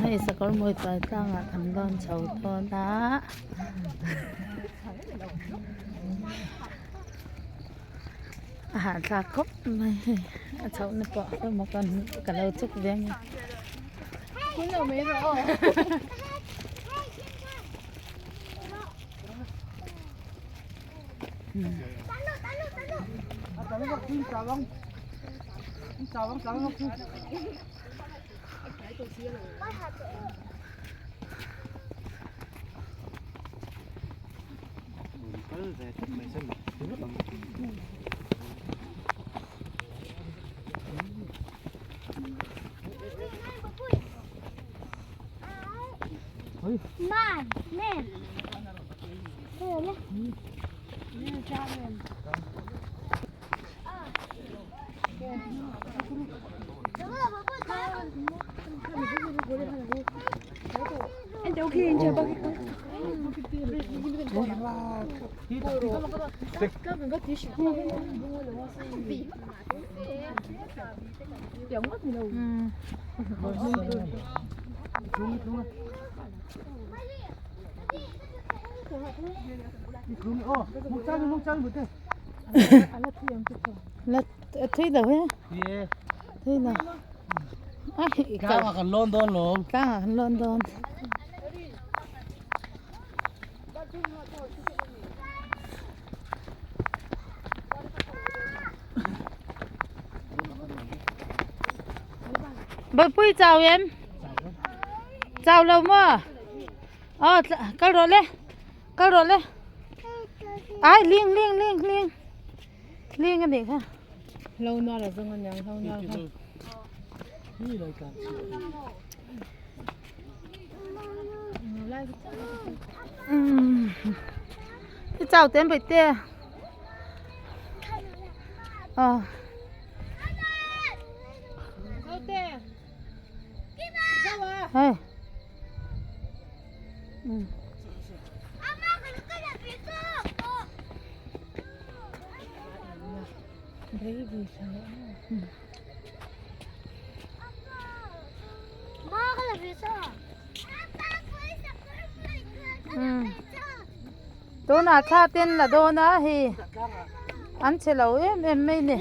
Hei sakawr mawi tuai tlangah kan lawn chho dawn a a hahthlak khawp mai hei a chhohna pawh emaw ka ka lo chuk ve ang e. La thui lo he thui lo Tlangah kan lawn dawn lawm. Tlangah kan lawn dawn. Bawihpui chau em? Chau lo maw? Aw kal rawh le kal rawh le ai ling ling ling ling ling a nih kha. Hlo nar a zawng aniang hlo nar kha. I chau te an beih te aw. Hei. Tunah thla ten la dawn a hei an che lo em em mai ni.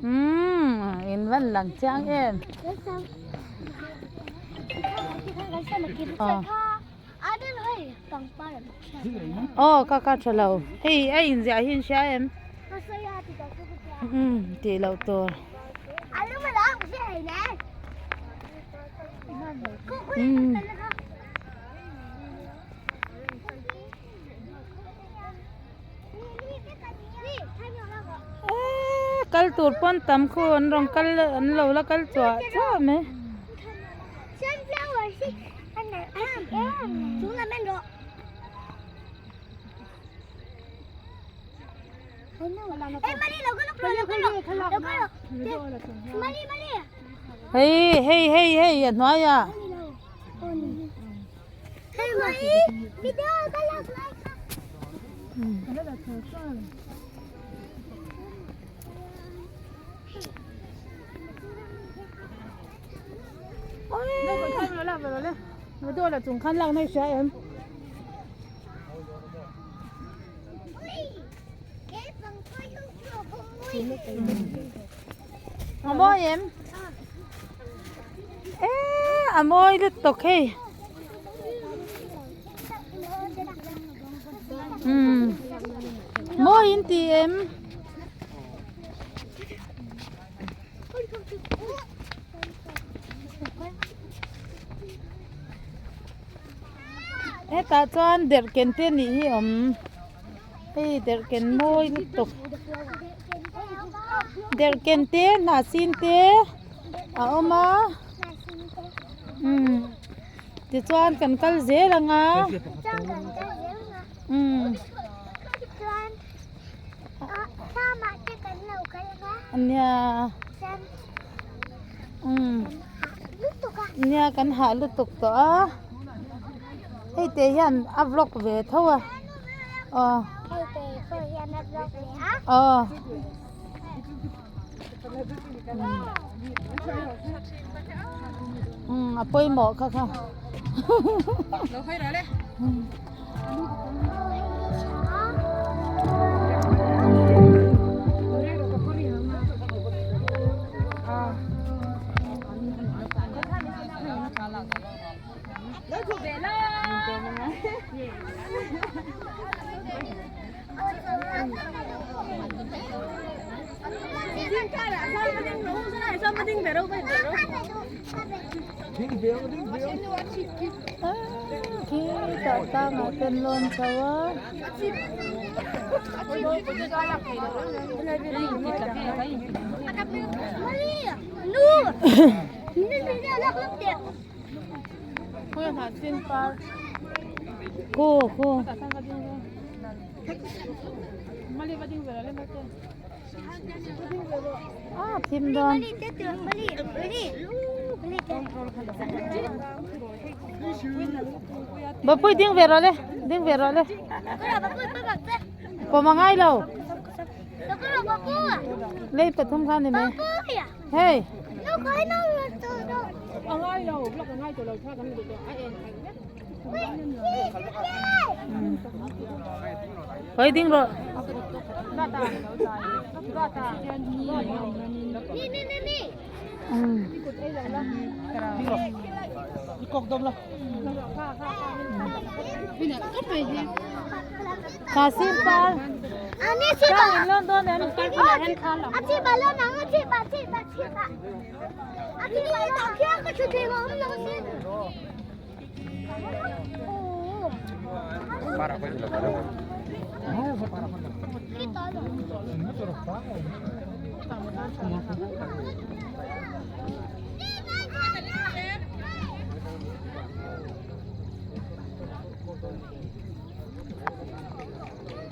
Umm in van lang chiang em. Aw ka ka tha lo hei a inziah hi in hria em umm tih loh tur umm. Eee kal tur pawn tam khu an rawn kal an lo la kal chuah chuah mai. Hei hei hei hei a hnuaiah. A mawi em? Eee a mawi lutuk hei. Umm mawi in ti em? Hetah chuan derhken te nih hi a awm hei derhken mawi lutuk derhken te hnah sin te a awm a umm tichuan kan kal zel ang a umm. Nia umm nia kan hah lutuk tawh a hei te hian a vlog ve tho a aw. Aw. Um a pawimawh kha kha. Khi tah tlangah ten lawn chho a. Khu khu. A thim dawn. Bapui ding ve rawh le ding ve rawh le. Pawm a ngai lo. Lei pathum kha ni mai. Hei. Hoi ding rawh. Kha sim par. Tlang in lawn dawn em?